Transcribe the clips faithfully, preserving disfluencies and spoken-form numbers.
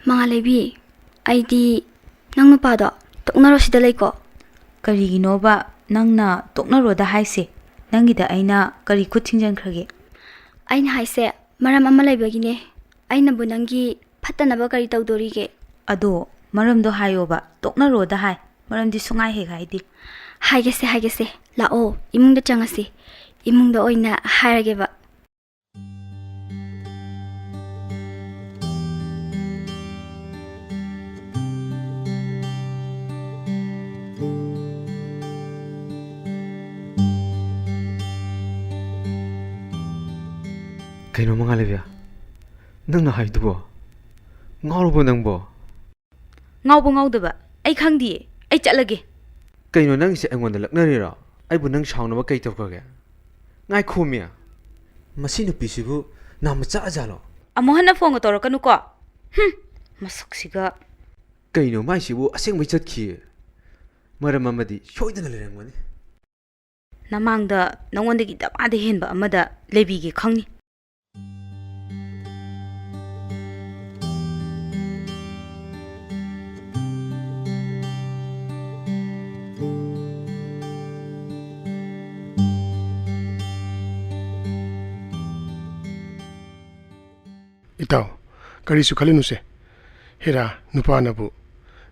ꯃꯉꯥꯜꯂꯩꯕꯤ, ꯑꯩꯗꯤ ꯅꯪ ꯅꯨꯄꯥꯗꯣ ꯇꯣꯛꯅꯔꯣ ꯁꯤꯗ ꯂꯩꯀꯣ꯫ ꯀꯔꯤꯒꯤꯅꯣꯕ ꯅꯪꯅ ꯇꯣꯛꯅꯔꯣꯗ ꯍꯥꯏꯁꯦ? ꯅꯪꯒꯤꯗ ꯑꯩꯅ ꯀꯔꯤ ꯈꯨꯠ ꯊꯤꯡꯖꯤꯟꯈ꯭ꯔꯒꯦ? ꯑꯩꯅ ꯍꯥꯏꯁꯦ ꯃꯔꯝ ꯑꯃ ꯂꯩꯕꯒꯤꯅꯦ꯫ ꯑꯩꯅꯕꯨ ꯅꯪꯒꯤ ꯐꯠꯇꯅꯕ ꯀꯔꯤ ꯇꯧꯗꯣꯔꯤꯒꯦ? ꯑꯗꯣ ꯃꯔꯝꯗꯣ ꯍꯥꯏꯌꯣꯕ, ꯇꯣꯛꯅꯔꯣꯗ ꯍꯥꯏ꯫ ꯃꯔꯝꯗꯤ ꯁꯨꯡꯍꯥꯏ ꯍꯦꯛ ꯍꯥꯏꯗꯦ꯫ ꯍꯥꯏꯒꯦꯁꯦ, ꯍꯥꯏꯒꯦꯁꯦ꯫ ꯂꯥꯛꯑꯣ, ꯏꯃꯨꯡꯗ ꯆꯪꯉꯁꯤ꯫ ꯏꯃꯨꯡꯗ ꯑꯣꯏꯅ ꯍꯥꯏꯔꯒꯦꯕ꯫ ꯀꯩꯅꯣ ꯃꯉꯥꯜꯂꯩꯕꯤ? ꯅꯪꯅ ꯍꯥꯏꯗꯨꯕꯣ? ꯉꯥꯎꯔꯕꯣ ꯅꯪꯕꯣ? ꯉꯥꯎꯕ ꯉꯥꯎꯗꯕ ꯑꯩ ꯈꯪꯗꯤꯌꯦ꯫ ꯑꯩ ꯆꯠꯂꯒꯦ꯫ ꯀꯩꯅꯣ ꯅꯪꯒꯤꯁꯦ ꯑꯩꯉꯣꯟꯗ ꯂꯛꯅꯔꯤꯔꯣ? ꯑꯩꯕꯨ ꯅꯪ ꯁꯥꯎꯅꯕ ꯀꯩ ꯇꯧꯈ꯭ꯔꯒꯦ? ꯉꯥꯏꯈꯣꯃꯤ꯫ ꯃꯁꯤ ꯅꯨꯄꯤꯁꯤꯕꯨ ꯅꯥ ꯃꯆꯥ ꯑꯖꯥꯠꯂꯣ? ꯑꯃꯨꯛ ꯍꯟꯅ ꯐꯣꯟꯒ ꯇꯧꯔꯛꯀꯅꯨꯀꯣ꯫ ꯍꯨꯝ, ꯃꯁꯛꯁꯤꯒ꯫ ꯀꯩꯅꯣ ꯃꯥꯏꯁꯤꯕꯨ ꯑꯁꯦꯡꯕꯩ ꯆꯠꯈꯤꯌꯦ? ꯃꯔꯝ ꯑꯃꯗꯤ ꯁꯣꯏꯗꯅ ꯂꯩꯔꯝꯒꯅꯤ꯫ ꯅꯃꯥꯡꯗ ꯅꯉꯣꯟꯗꯒꯤ ꯗꯃꯥꯗ ꯍꯦꯟꯕ ꯑꯃꯗ ꯂꯩꯕꯤꯒꯦ ꯈꯪꯅꯤ꯫ ꯏꯇꯥꯎ, ꯀꯔꯤꯁꯨ ꯈꯜꯂꯨꯅꯨꯁꯦ꯫ ꯍꯦꯔꯥ, ꯅꯨꯄꯥꯅꯕꯨ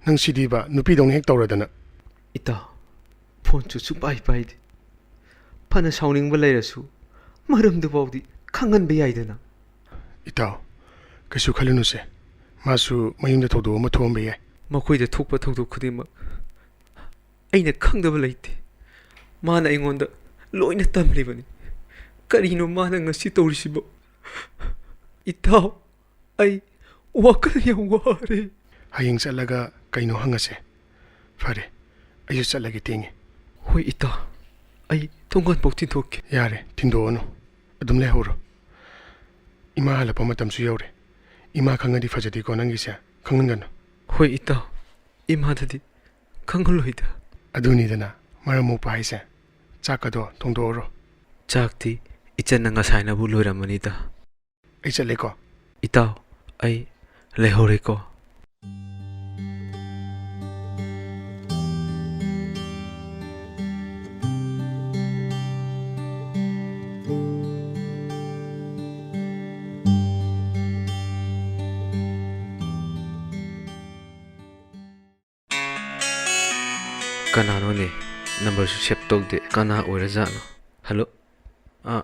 ꯅꯪ ꯁꯤꯗꯤꯕ ꯅꯨꯄꯤꯗꯧꯅ ꯍꯦꯛ ꯇꯧꯔꯗꯅ꯫ ꯏꯇꯥꯎ, ꯐꯣꯟꯁꯨ ꯁꯨꯡꯄꯥꯏ ꯄꯥꯏꯗꯦ꯫ ꯐꯅ ꯁꯥꯎꯅꯤꯡꯕ ꯂꯩꯔꯁꯨ ꯃꯔꯝꯗꯨꯐꯥꯎꯗꯤ ꯈꯪꯍꯟꯕ ꯌꯥꯏꯗꯅ꯫ ꯏꯇꯥꯎ, ꯀꯩꯁꯨ ꯈꯜꯂꯨꯅꯨꯁꯦ꯫ ꯃꯥꯁꯨ ꯃꯌꯨꯝꯗ ꯊꯧꯗꯣꯛ ꯑꯃ ꯊꯣꯛꯑꯝꯕ ꯌꯥꯏ꯫ ꯃꯈꯣꯏꯗ ꯊꯣꯛꯄ ꯊꯧꯗꯣꯛ ꯈꯨꯗꯤꯡꯃꯛ ꯑꯩꯅ ꯈꯪꯗꯕ ꯂꯩꯇꯦ꯫ ꯃꯥꯅ ꯑꯩꯉꯣꯟꯗ ꯂꯣꯏꯅ ꯇꯝꯂꯤꯕꯅꯤ꯫ ꯀꯔꯤꯅꯣ ꯃꯥꯅ ꯉꯁꯤ ꯇꯧꯔꯤꯁꯤꯕꯣ? ꯏꯇꯥꯎ, ꯑꯩ ꯋꯥꯈꯜ ꯌꯥꯝ ꯋꯥꯔꯦ꯫ ꯍꯌꯦꯡ ꯆꯠꯂꯒ ꯀꯩꯅꯣ ꯍꯪꯉꯁꯦ꯫ ꯐꯔꯦ, ꯑꯩꯁꯨ ꯆꯠꯂꯒꯦ, ꯊꯦꯡꯉꯦ꯫ ꯍꯣꯏ ꯏꯇꯥꯎ, ꯑꯩ ꯊꯣꯡꯒꯥꯟꯐꯥꯎ ꯊꯤꯟꯗꯣꯛꯀꯦ꯫ ꯌꯥꯔꯦ, ꯊꯤꯟꯗꯣꯛꯑꯅꯨ꯫ ꯑꯗꯨꯝ ꯂꯩꯍꯧꯔꯣ꯫ ꯏꯃꯥ ꯍꯜꯂꯛꯄ ꯃꯇꯝꯁꯨ ꯌꯧꯔꯦ꯫ ꯏꯃꯥ ꯈꯪꯉꯗꯤ ꯐꯖꯗꯦꯀꯣ ꯅꯪꯒꯤꯁꯦ꯫ ꯈꯪꯍꯟꯒꯅꯨ꯫ ꯍꯣꯏ ꯏꯇꯥꯎ, ꯏꯃꯥꯗꯗꯤ ꯈꯪꯍꯜꯂꯣꯏꯗ꯫ ꯑꯗꯨꯅꯤꯗꯅ ꯃꯔꯝ ꯃꯣꯛꯄ ꯍꯥꯏꯁꯦ꯫ ꯆꯥꯛꯀꯗꯣ ꯊꯣꯡꯗꯣꯛꯑꯔꯣ꯫ ꯆꯥꯛꯇꯤ ꯏꯆꯟꯅ ꯉꯁꯥꯏꯅꯕꯨ ꯂꯣꯏꯔꯝꯃꯅꯤꯗ꯫ ꯑꯩ ꯆꯠꯂꯦꯀꯣ꯫ ꯏꯇꯥꯎ, ꯑꯩ ꯂꯩꯍꯧꯔꯦꯀꯣ꯫ ꯀꯅꯥꯅꯣꯅꯦ? ꯅꯝꯕꯔꯁꯨ ꯁꯦꯚ ꯇꯧꯗꯦ꯫ ꯀꯅꯥ ꯑꯣꯏꯔꯖꯥꯠꯅꯣ? ꯍꯜꯂꯣ? ꯑꯥ,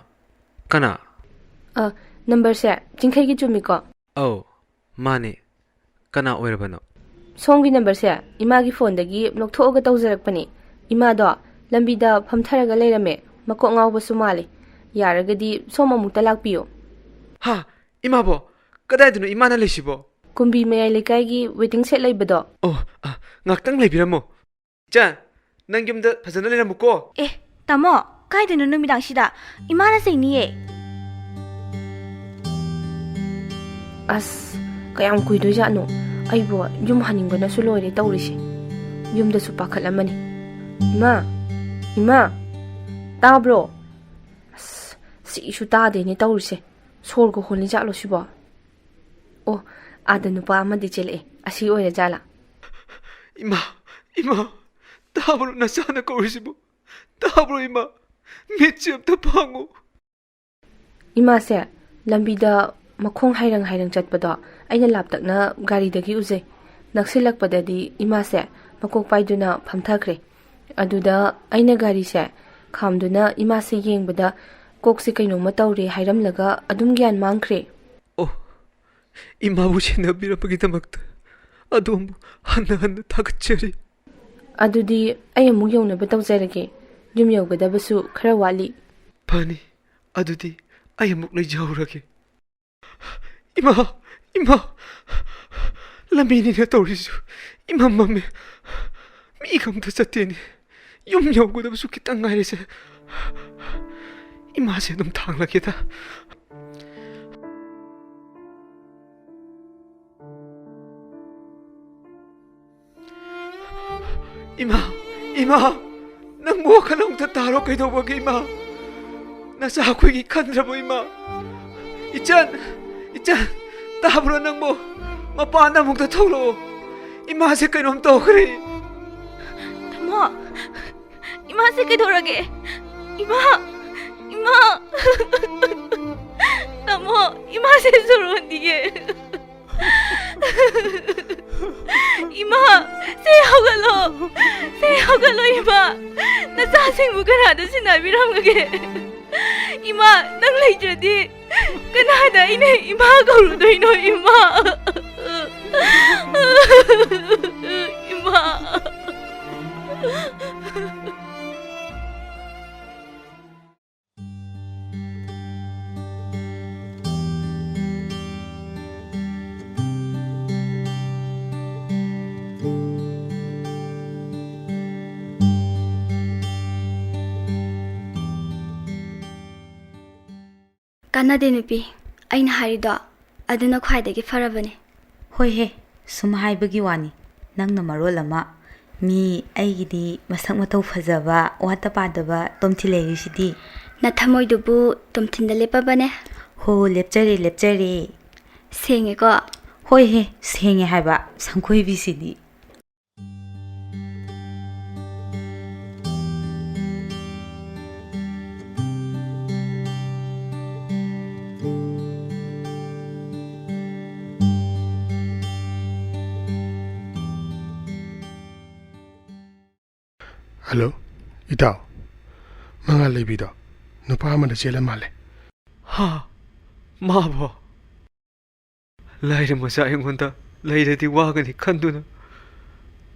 ꯀꯅꯥ? ꯑ, ꯅꯝꯕꯔꯁꯦ ꯆꯤꯡꯈꯩꯒꯤ ꯆꯨꯝꯃꯤꯀꯣ? ꯑꯧ, ꯃꯥꯅꯦ꯫ ꯀꯅꯥ ꯑꯣꯏꯔꯕꯅꯣ? ꯁꯣꯝꯒꯤ ꯅꯝꯕꯔꯁꯦ ꯏꯃꯥꯒꯤ ꯐꯣꯟꯗꯒꯤ ꯂꯧꯊꯣꯛꯑꯒ ꯇꯧꯖꯔꯛꯄꯅꯤ꯫ ꯏꯃꯥꯗꯣ ꯂꯝꯕꯤꯗ ꯐꯝꯊꯔꯒ ꯂꯩꯔꯝꯃꯦ, ꯃꯀꯣꯛ ꯉꯥꯎꯕꯁꯨ ꯃꯥꯜꯂꯤ꯫ ꯌꯥꯔꯒꯗꯤ ꯁꯣꯝ ꯑꯃꯨꯛꯇ ꯂꯥꯛꯄꯤꯌꯨ꯫ ꯍꯥ? ꯏꯃꯥꯕꯣ? ꯀꯗꯥꯏꯗꯅꯣ ꯏꯃꯥꯅ ꯂꯩꯁꯤꯕꯣ? ꯀꯨꯝꯕꯤ ꯃꯌꯥꯏ ꯂꯩꯀꯥꯏꯒꯤ ꯋꯦꯇꯤꯡ ꯁꯦꯗ ꯂꯩꯕꯗꯣ꯫ ꯑꯣ, ꯑ, ꯉꯥꯛꯇꯪ ꯂꯩꯕꯤꯔꯝꯃꯣ꯫ ꯏꯆꯥ, ꯅꯪ ꯌꯨꯝꯗ ꯐꯖꯅ ꯂꯩꯔꯝꯃꯨꯀꯣ꯫ ꯑꯦ, ꯇꯥꯃꯣ, ꯀꯥꯏꯗꯅꯣ ꯅꯨꯃꯤꯗꯥꯡꯁꯤꯗ? ꯏꯃꯥꯅ ꯆꯩꯅꯤꯌꯦ꯫ ꯑꯁ, ꯀꯌꯥꯝ ꯀꯨꯏꯗꯣꯏꯖꯥꯠꯅꯣ? ꯑꯩꯕꯨ ꯌꯨꯝ ꯍꯟꯅꯤꯡꯕꯅꯁꯨ ꯂꯣꯏꯔꯦ ꯇꯧꯔꯤꯁꯦ꯫ ꯌꯨꯝꯗꯁꯨ ꯄꯥꯈꯠꯂꯝꯃꯅꯤ꯫ ꯏꯃꯥ, ꯏꯃꯥ, ꯇꯥꯕ꯭ꯔꯣ? ꯑꯁ, ꯁꯤꯁꯨ ꯇꯥꯗꯦꯅꯦ ꯇꯧꯔꯤꯁꯦ꯫ ꯁꯣꯔꯒ ꯍꯣꯜꯂꯤ ꯖꯥꯠꯂꯣ ꯁꯤꯕꯣ? ꯑꯣ, ꯑꯥꯗ ꯅꯨꯄꯥ ꯑꯃꯗꯤ ꯆꯦꯜꯂꯛꯑꯦ꯫ ꯑꯁꯤ ꯑꯣꯏꯔ ꯖꯥꯠꯂꯥ? ꯏꯃꯥ, ꯏꯃꯥ, ꯇꯥꯕ꯭ꯔꯣ ꯅꯆꯥꯅ ꯀꯧꯔꯤꯁꯤꯕꯨ? ꯇꯥꯕ꯭ꯔꯣ ꯏꯃꯥ? ꯃꯤꯠꯁꯦ ꯑꯝꯇ ꯄꯥꯡꯉꯣ꯫ ꯏꯃꯥꯁꯦ ꯂꯝꯕꯤꯗ ꯃꯈꯣꯡ ꯍꯥꯏꯔꯪ ꯍꯥꯏꯔꯪ ꯆꯠꯄꯗꯣ ꯑꯩꯅ ꯂꯥꯞꯇꯛꯅ ꯒꯥꯔꯤꯗꯒꯤ ꯎꯖꯩ꯫ ꯅꯛꯁꯤꯜꯂꯛꯄꯗꯗꯤ ꯏꯃꯥꯁꯦ ꯃꯀꯣꯛ ꯄꯥꯏꯗꯨꯅ ꯐꯝꯊꯈ꯭ꯔꯦ꯫ ꯑꯗꯨꯗ ꯑꯩꯅ ꯒꯥꯔꯤꯁꯦ ꯈꯥꯝꯗꯨꯅ ꯏꯃꯥꯁꯦ ꯌꯦꯡꯕꯗ ꯀꯣꯛꯁꯦ ꯀꯩꯅꯣꯝꯃ ꯇꯧꯔꯦ ꯍꯥꯏꯔꯝꯂꯒ ꯑꯗꯨꯝ ꯒ꯭ꯌꯥꯟ ꯃꯥꯡꯈ꯭ꯔꯦ꯫ ꯑꯣ, ꯏꯃꯥꯕꯨ ꯁꯦꯟꯅꯕꯤꯔꯝꯕꯒꯤꯗꯃꯛꯇ ꯑꯗꯣꯝꯕꯨ ꯍꯟꯅ ꯍꯟꯅ ꯊꯥꯒꯠꯆꯔꯤ꯫ ꯑꯗꯨꯗꯤ ꯑꯩ ꯑꯃꯨꯛ ꯌꯧꯅꯕ ꯇꯧꯖꯔꯒꯦ꯫ ꯌꯨꯝ ꯌꯧꯒꯗꯕꯁꯨ ꯈꯔ ꯋꯥꯠꯂꯤ꯫ ꯐꯅꯤ, ꯑꯗꯨꯗꯤ ꯑꯩ ꯑꯃꯨꯛ ꯂꯩꯖꯍꯧꯔꯒꯦ꯫ ꯏꯃꯥ, ꯏꯃꯥ, ꯂꯝꯕꯤꯅꯤꯅ ꯇꯧꯔꯤꯁꯨ ꯏꯃꯝ ꯃꯝꯃꯦ꯫ ꯃꯤꯒ ꯑꯝꯇ ꯆꯠꯇꯦꯅꯦ꯫ ꯌꯨꯝ ꯌꯧꯒꯗꯕꯁꯨ ꯈꯤꯇꯪ ꯉꯥꯏꯔꯦꯁꯦ꯫ ꯏꯃꯥꯁꯦ ꯑꯗꯨꯝ ꯊꯥꯡꯂꯒꯦꯗ꯫ ꯏꯃꯥ, ꯏꯃꯥ, ꯅꯪꯕꯨ ꯋꯥꯈꯜ ꯑꯃꯨꯛꯇ ꯇꯥꯔꯣ, ꯀꯩꯗꯧꯕꯒꯦ ꯏꯃꯥ? ꯅꯆꯥ ꯑꯩꯈꯣꯏꯒꯤ ꯈꯟꯗ꯭ꯔꯕꯣ ꯏꯃꯥ? ꯏꯆꯟ, ꯏꯆꯟ, ꯇꯥꯕ꯭ꯔꯣ ꯅꯪꯕꯨ? ꯃꯄꯥꯟꯗ ꯑꯃꯨꯛꯇ ꯊꯣꯛꯂꯛꯑꯣ꯫ ꯏꯃꯥꯁꯦ ꯀꯩꯅꯣꯝ ꯇꯧꯈ꯭ꯔꯦ꯫ ꯇꯥꯃꯣ, ꯏꯃꯥꯁꯦ ꯀꯩꯗꯧꯔꯒꯦ? ꯏꯃꯥ! ꯏꯃꯥ! ꯇꯥꯃꯣ, ꯏꯃꯥꯁꯦ ꯁꯣꯔ ꯍꯣꯟꯗꯤꯌꯦ꯫ ꯏꯃꯥ! ꯁꯦ ꯍꯧꯒꯠꯂꯣ! ꯁꯦ ꯍꯧꯒꯠꯂꯣ, ꯏꯃꯥ! ꯅꯆꯥꯁꯤꯡꯕꯨ ꯀꯅꯥꯗ ꯁꯤꯟꯅꯕꯤꯔꯝꯃꯒꯦ? ꯏꯃꯥ, ꯅꯪ ꯂꯩꯇ꯭ꯔꯗꯤ ꯀꯅꯥꯗ ꯑꯩꯅ ꯏꯃꯥ ꯀꯧꯔꯨꯗꯣꯏꯅꯣ, ꯏꯃꯥ? ꯏꯃꯥ! ꯀꯥꯟꯅꯗꯦ ꯅꯨꯄꯤ, ꯑꯩꯅ ꯍꯥꯏꯔꯤꯗꯣ ꯑꯗꯨꯅ ꯈ꯭ꯋꯥꯏꯗꯒꯤ ꯐꯔꯕꯅꯤ꯫ ꯍꯣꯏꯍꯦ, ꯁꯨꯝ ꯍꯥꯏꯕꯒꯤ ꯋꯥꯅꯤ꯫ ꯅꯪꯅ ꯃꯔꯣꯜ ꯑꯃ ꯃꯤ ꯑꯩꯒꯤꯗꯤ ꯃꯁꯛ ꯃꯇꯧ ꯐꯖꯕ, ꯋꯥꯠꯇ ꯄꯥꯗꯕ ꯇꯣꯝꯊꯤꯟ ꯂꯩꯔꯤꯁꯤꯗꯤ꯫ ꯅꯊꯃꯣꯏꯗꯨꯕꯨ ꯇꯣꯝꯊꯤꯟꯗ ꯂꯦꯞꯄꯕꯅꯦ꯫ ꯍꯣ, ꯂꯦꯞꯆꯔꯦ, ꯂꯦꯞꯆꯔꯦ꯫ ꯁꯦꯡꯉꯦꯀꯣ? ꯍꯣꯏꯍꯦ, ꯁꯦꯡꯉꯦ ꯍꯥꯏꯕ, ꯁꯪꯈꯣꯏꯕꯤꯁꯤꯗꯤ꯫ ꯍꯜꯂꯣ, ꯏꯇꯥꯎ꯫ ꯃꯉꯥꯜ ꯂꯩꯕꯤꯗꯣ ꯅꯨꯄꯥ ꯑꯃꯗ ꯆꯦꯜꯂ ꯃꯥꯜꯂꯦ꯫ ꯍꯥ? ꯃꯥꯕꯣ? ꯂꯥꯏꯔ ꯃꯆꯥ ꯑꯩꯉꯣꯟꯗ ꯂꯩꯔꯗꯤ ꯋꯥꯒꯅꯤ ꯈꯟꯗꯨꯅ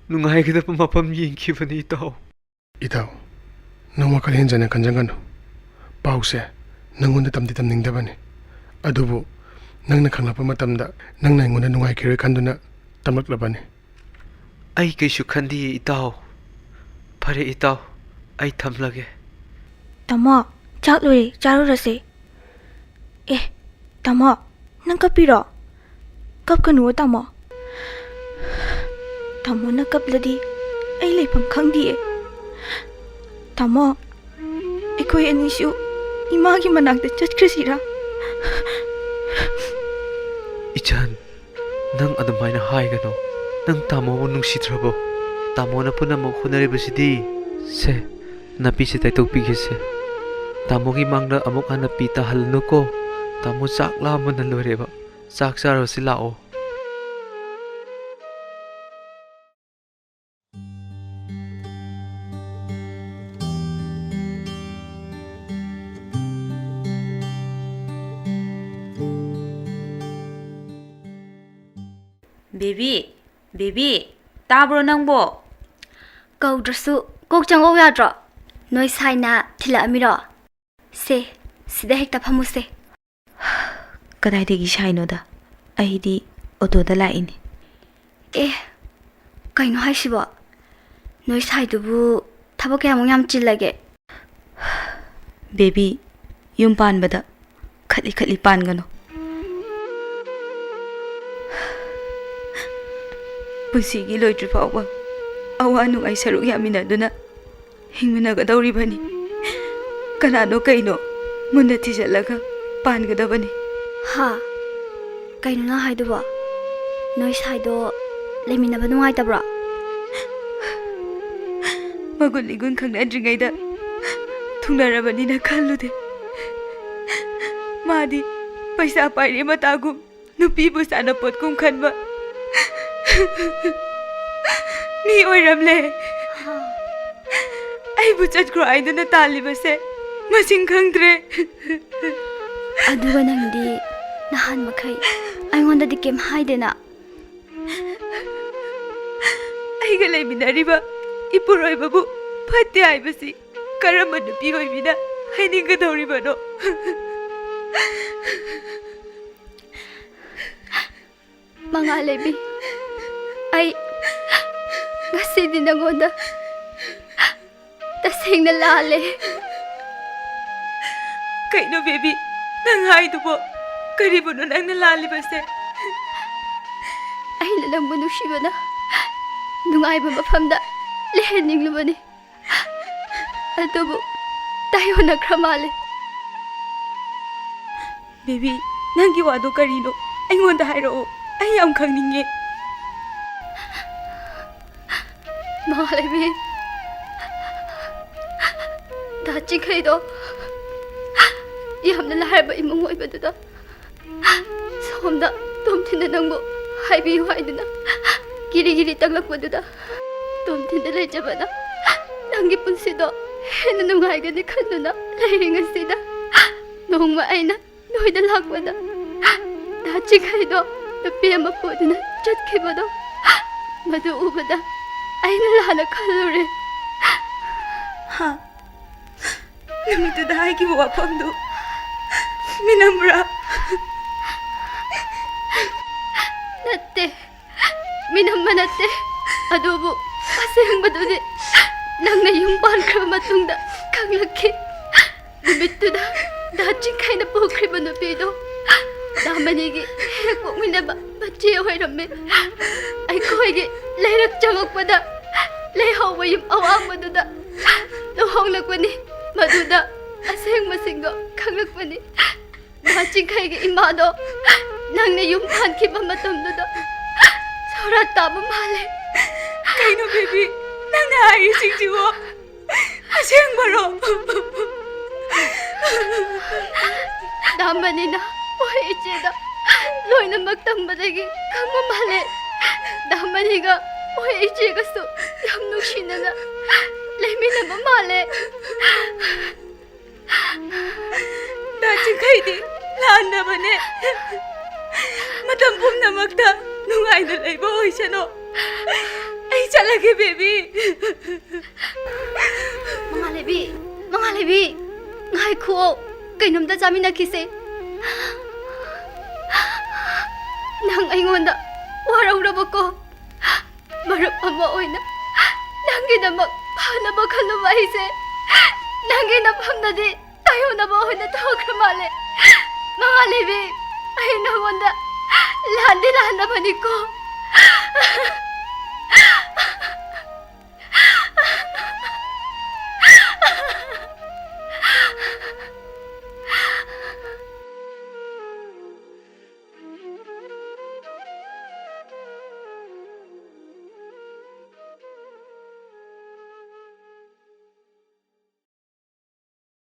ꯅꯨꯡꯉꯥꯏꯒꯗꯕ ꯃꯐꯝ ꯌꯦꯡꯈꯤꯕꯅꯤ, ꯏꯇꯥꯎ꯫ ꯏꯇꯥꯎ, ꯅꯪ ꯋꯥꯈꯜ ꯍꯦꯟꯖꯅ ꯈꯟꯖꯒꯅꯨ꯫ ꯄꯥꯎꯁꯦ ꯅꯪꯉꯣꯟꯗ ꯇꯝꯗꯤ ꯇꯝꯅꯤꯡꯗꯕꯅꯤ꯫ ꯑꯗꯨꯕꯨ ꯅꯪꯅ ꯈꯪꯂꯛꯄ ꯃꯇꯝꯗ ꯅꯪꯅ ꯑꯩꯉꯣꯟꯗ ꯅꯨꯡꯉꯥꯏꯈꯤꯔꯣꯏ ꯈꯟꯗꯨꯅ ꯇꯝꯂꯛꯂꯕꯅꯤ꯫ ꯑꯩ ꯀꯩꯁꯨ ꯈꯟꯗꯤꯌꯦ, ꯏꯇꯥꯎ꯫ ꯐꯔꯦ, ꯏꯇꯥꯎ, ꯑꯩ ꯊꯝꯂꯒꯦ꯫ ꯇꯥꯃꯣ, ꯆꯥꯛ ꯂꯣꯏꯔꯦ, ꯆꯥꯔꯨꯔꯁꯦ꯫ ꯑꯦ, ꯇꯥꯃꯣ, ꯅꯪ ꯀꯞꯄꯤꯔꯣ? ꯀꯞꯀꯅꯨꯋꯣ, ꯇꯥꯃꯣ꯫ ꯇꯥꯃꯣꯅ ꯀꯞꯂꯗꯤ ꯑꯩ ꯂꯩꯐꯝ ꯈꯪꯗꯤꯌꯦ꯫ ꯇꯥꯃꯣ, ꯑꯩꯈꯣꯏ ꯑꯅꯤꯁꯨ ꯏꯃꯥꯒꯤ ꯃꯅꯥꯛꯇ ꯆꯠꯈ꯭ꯔꯁꯤꯔꯥ? ꯏꯆꯟ, ꯅꯪ ꯑꯗꯨꯃꯥꯏꯅ ꯍꯥꯏꯒꯅꯨ꯫ ꯅꯪ ꯇꯥꯃꯣꯕꯨ ꯅꯨꯡꯁꯤꯗ꯭ꯔꯕꯣ? ꯇꯥꯃꯣꯅ ꯄꯨꯝꯅꯃꯛ ꯍꯣꯠꯅꯔꯤꯕꯁꯤꯗꯤ꯫ ꯁꯦ, ꯅꯥꯄꯤꯁꯦ ꯇꯩꯊꯣꯛꯄꯤꯒꯦꯁꯦ꯫ ꯇꯥꯃꯣꯒꯤ ꯃꯥꯡꯗ ꯑꯃꯨꯛ ꯍꯟꯅ ꯄꯤ ꯇꯥꯍꯜꯂꯅꯨꯀꯣ꯫ ꯇꯥꯃꯣ ꯆꯥꯛ ꯂꯥꯝꯕꯅ ꯂꯣꯏꯔꯦꯕ꯫ ꯆꯥꯛ ꯆꯥꯔꯨꯁꯤ ꯂꯥꯛꯑꯣ꯫ ꯕꯦꯕꯤ, ꯕꯦꯕꯤ, ꯇꯥꯕ꯭ꯔꯣ ꯅꯪꯕꯣ? ꯀꯧꯗ꯭ꯔꯁꯨ ꯀꯣꯛ ꯆꯪꯉꯧ ꯌꯥꯗ꯭ꯔꯣ? ꯅꯣꯏ ꯁꯥꯏꯅ ꯊꯤꯜꯂꯛꯑꯃꯤꯔꯣ? ꯁꯦ, ꯁꯤꯗ ꯍꯦꯛꯇ ꯐꯝꯃꯨꯁꯦ꯫ ꯀꯗꯥꯏꯗꯒꯤ ꯁꯥꯏꯅꯣꯗ? ꯑꯩꯗꯤ ꯑꯣꯇꯣꯗ ꯂꯥꯛꯏꯅꯤ꯫ ꯑꯦ, ꯀꯩꯅꯣ ꯍꯥꯏꯁꯤꯕꯣ? ꯅꯣꯏ ꯁꯥꯏꯗꯨꯕꯨ ꯊꯕꯛ ꯀꯌꯥꯃꯨꯛ ꯌꯥꯝ ꯆꯤꯜꯂꯒꯦ? ꯕꯦꯕꯤ, ꯌꯨꯝ ꯄꯥꯟꯕꯗ ꯈꯠꯂꯤ ꯈꯠꯂꯤ ꯄꯥꯟꯒꯅꯨ꯫ ꯄꯨꯟꯁꯤꯒꯤ ꯂꯣꯏꯗ꯭ꯔꯤ ꯐꯥꯎꯕ ꯑꯋꯥ ꯅꯨꯡꯉꯥꯏ ꯁꯔꯨꯛ ꯌꯥꯃꯤꯟꯅꯗꯨꯅ ꯍꯤꯡꯃꯤꯟꯅꯒꯗꯧꯔꯤꯕꯅꯤ꯫ ꯀꯅꯥꯅꯣ ꯀꯩꯅꯣ ꯃꯨꯟꯅ ꯊꯤꯖꯤꯜꯂꯒ ꯄꯥꯟꯒꯗꯕꯅꯤ꯫ ꯍꯥ? ꯀꯩꯅꯣ ꯅꯪ ꯍꯥꯏꯗꯨꯕꯣ? ꯅꯣꯏ ꯁꯥꯏꯗꯣ ꯂꯩꯃꯤꯟꯅꯕ ꯅꯨꯡꯉꯥꯏꯇꯕ꯭ꯔꯣ? ꯃꯒꯨꯟ ꯏꯒꯨꯟ ꯈꯪꯅꯗ꯭ꯔꯤꯉꯩꯗ ꯊꯨꯡꯅꯔꯕꯅꯤꯅ ꯈꯜꯂꯨꯗꯦ꯫ ꯃꯥꯗꯤ ꯄꯩꯁꯥ ꯄꯥꯏꯔꯦ ꯃꯇꯥꯒꯨꯝ, ꯅꯨꯄꯤꯕꯨ ꯁꯥꯟꯅꯄꯣꯠꯀꯨꯝ ꯈꯟꯕ ꯃꯤ ꯑꯣꯏꯔꯝꯂꯦ꯫ ꯑꯩꯕꯨ ꯆꯠꯈ꯭ꯔꯣ ꯍꯥꯏꯗꯨꯅ ꯇꯥꯜꯂꯤꯕꯁꯦ ꯃꯁꯤꯡ ꯈꯪꯗ꯭ꯔꯦ꯫ ꯑꯗꯨꯒ ꯅꯪꯗꯤ ꯅꯍꯥꯟ ꯃꯈꯩ ꯑꯩꯉꯣꯟꯗꯗꯤ ꯀꯩꯝ ꯍꯥꯏꯗꯦꯅ꯫ ꯑꯩꯒ ꯂꯩꯃꯤꯟꯅꯔꯤꯕ ꯏꯄꯨꯔꯣꯏꯕꯕꯨ ꯐꯠꯇꯦ ꯍꯥꯏꯕꯁꯤ ꯀꯔꯝꯕ ꯅꯨꯄꯤ ꯑꯣꯏꯕꯤꯅ ꯍꯥꯏꯅꯤꯡꯒꯗꯧꯔꯤꯕꯅꯣ? ꯃꯉꯥꯜꯂꯩꯕꯤ, ꯑꯩ ꯉꯁꯤꯗꯤ ꯅꯉꯣꯟꯗ ꯇꯁꯦꯡꯅ ꯂꯥꯜꯂꯦ꯫ ꯀꯩꯅꯣ ꯕꯦꯕꯤ, ꯅꯪ ꯍꯥꯏꯗꯨꯕꯣ? ꯀꯔꯤꯕꯨꯅꯣ ꯅꯪꯅ ꯂꯥꯜꯂꯤꯕꯁꯦ? ꯑꯩꯅ ꯅꯪꯕꯨ ꯅꯨꯡꯁꯤꯕꯅ ꯅꯨꯡꯉꯥꯏꯕ ꯃꯐꯝꯗ ꯂꯩꯍꯟꯅꯤꯡꯂꯨꯕꯅꯤ꯫ ꯑꯗꯨꯕꯨ ꯇꯥꯏꯑꯣꯟꯅꯈ꯭ꯔ ꯃꯥꯜꯂꯦ꯫ ꯕꯦꯕꯤ, ꯅꯪꯒꯤ ꯋꯥꯗꯣ ꯀꯔꯤꯅꯣ? ꯑꯩꯉꯣꯟꯗ ꯍꯥꯏꯔꯛꯑꯣ꯫ ꯑꯩ ꯌꯥꯝ ꯈꯪꯅꯤꯡꯉꯦ꯫ ꯃꯉꯥꯜꯂꯩꯕꯤ, ꯗꯥ ꯆꯤꯡꯈꯩꯗꯣ ꯌꯥꯝꯅ ꯂꯥꯏꯔꯕ ꯏꯃꯨꯡ ꯑꯣꯏꯕꯗꯨꯗ ꯁꯣꯝꯗ ꯇꯣꯝꯊꯤꯟꯅ ꯅꯪꯕꯨ ꯍꯥꯏꯕꯤꯌꯨ ꯍꯥꯏꯗꯨꯅ ꯀꯤꯔꯤ ꯀꯤꯔꯤ ꯇꯛꯂꯛꯄꯗꯨꯗ ꯇꯣꯝꯊꯤꯟꯗ ꯂꯩꯖꯕꯅ ꯅꯪꯒꯤ ꯄꯨꯟꯁꯤꯗꯣ ꯍꯦꯟꯅ ꯅꯨꯡꯉꯥꯏꯒꯅꯤ ꯈꯟꯗꯨꯅ ꯂꯩꯔꯤꯉꯩꯁꯤꯗ ꯅꯣꯡꯃ ꯑꯩꯅ ꯅꯣꯏꯗ ꯂꯥꯛꯄꯗ ꯗꯥ ꯆꯤꯡꯈꯩꯗꯣ ꯅꯨꯄꯤ ꯑꯃ ꯄꯨꯗꯨꯅ ꯆꯠꯈꯤꯕꯗꯣ ꯃꯗꯨ ꯎꯕꯗ ꯑꯩꯅ ꯂꯥꯟꯅ ꯈꯜꯂꯨꯔꯦ꯫ ꯍꯥ? ꯅꯨꯃꯤꯠꯇꯨꯗ ꯍꯥꯏꯈꯤꯕ ꯋꯥꯐꯝꯗꯨ ꯃꯤꯅꯝꯕ꯭ꯔꯥ? ꯅꯠꯇꯦ, ꯃꯤꯅꯝꯕ ꯅꯠꯇꯦ꯫ ꯑꯗꯨꯕꯨ ꯑꯁꯦꯡꯕꯗꯨꯗꯤ ꯅꯪꯅ ꯌꯨꯝ ꯄꯥꯟꯈ꯭ꯔꯕ ꯃꯇꯨꯡꯗ ꯈꯪꯂꯛꯈꯤ꯫ ꯅꯨꯃꯤꯠꯇꯨꯗ ꯗꯥ ꯆꯤꯡꯈꯩꯅ ꯄꯨꯈ꯭ꯔꯤꯕ ꯅꯨꯄꯤꯗꯣ ꯗꯥ ꯃꯅꯤꯒꯤ ꯍꯦꯛ ꯄꯣꯛꯃꯤꯟꯅꯕ ꯃꯆꯦ ꯑꯣꯏꯔꯝꯃꯤ꯫ ꯑꯩꯈꯣꯏꯒꯤ ꯂꯩꯔꯛ ꯆꯪꯉꯛꯄꯗ ꯂꯩꯍꯧꯕ ꯌꯨꯝ ꯑꯋꯥꯡꯕꯗꯨꯗ ꯂꯨꯍꯣꯡꯂꯛꯄꯅꯤ꯫ ꯃꯗꯨꯗ ꯑꯁꯦꯡꯕꯁꯤꯡꯗꯣ ꯈꯪꯂꯛꯄꯅꯤ꯫ ꯗꯥ ꯆꯤꯡꯈꯩꯒꯤ ꯏꯃꯥꯗꯣ ꯅꯪꯅ ꯌꯨꯝ ꯄꯥꯟꯈꯤꯕ ꯃꯇꯝꯗꯨꯗ ꯁꯣꯔꯥꯠ ꯇꯥꯕ ꯃꯥꯜꯂꯦ꯫ ꯀꯩꯅꯣ ꯕꯦꯕꯤ, ꯅꯪꯅ ꯍꯥꯏꯔꯤꯁꯤꯡꯁꯤꯕꯣ? ꯑꯁꯦꯡꯕꯔꯣ? ꯗꯥ ꯃꯅꯤꯅ ꯃꯣꯏ ꯏꯆꯦꯗ ꯂꯣꯏꯅꯃꯛ ꯇꯝꯕꯗꯒꯤ ꯈꯪꯕ ꯃꯥꯜꯂꯦ꯫ ꯗꯥ ꯃꯅꯤꯒ ꯃꯣꯏ ꯏꯆꯦꯒꯁꯨ ꯌꯥꯝ ꯅꯨꯡꯁꯤꯅꯅ ꯂꯩꯃꯤꯟꯅꯕ ꯃꯥꯜꯂꯦ꯫ ꯗꯥ ꯆꯤꯡꯈꯩꯗꯤ ꯂꯥꯟꯗꯕꯅꯦ꯫ ꯃꯇꯝ ꯄꯨꯝꯅꯃꯛꯇ ꯅꯨꯡꯉꯥꯏꯅ ꯂꯩꯕ ꯑꯣꯏꯁꯅꯣ꯫ ꯑꯩ ꯆꯠꯂꯒꯦ, ꯕꯦꯕꯤ꯫ ꯃꯉꯥꯜꯂꯩꯕꯤ, ꯃꯉꯥꯜꯂꯩꯕꯤ, ꯉꯥꯏꯈꯨꯑꯣ, ꯀꯩꯅꯣꯝꯇ ꯆꯥꯃꯤꯟꯅꯈꯤꯁꯦ꯫ ꯅꯪ ꯑꯩꯉꯣꯟꯗ ꯋꯥꯔꯧꯔꯕꯀꯣ? ꯃꯔꯨꯞ ꯑꯃ ꯑꯣꯏꯅ ꯅꯪꯒꯤꯗꯃꯛ ꯐꯅꯕ ꯈꯜꯂꯨꯕ ꯑꯩꯁꯦ ꯅꯪꯒꯤ ꯅꯐꯝꯗꯗꯤ ꯇꯥꯏꯌꯣꯟꯅꯕ ꯑꯣꯏꯅ ꯊꯣꯛꯈ꯭ꯔ ꯃꯥꯜꯂꯦ꯫ ꯃꯉꯥꯜꯂꯩꯕꯤ, ꯑꯩ ꯅꯉꯣꯟꯗ ꯂꯥꯟꯗꯤ ꯂꯥꯟꯗꯕꯅꯤꯀꯣ꯫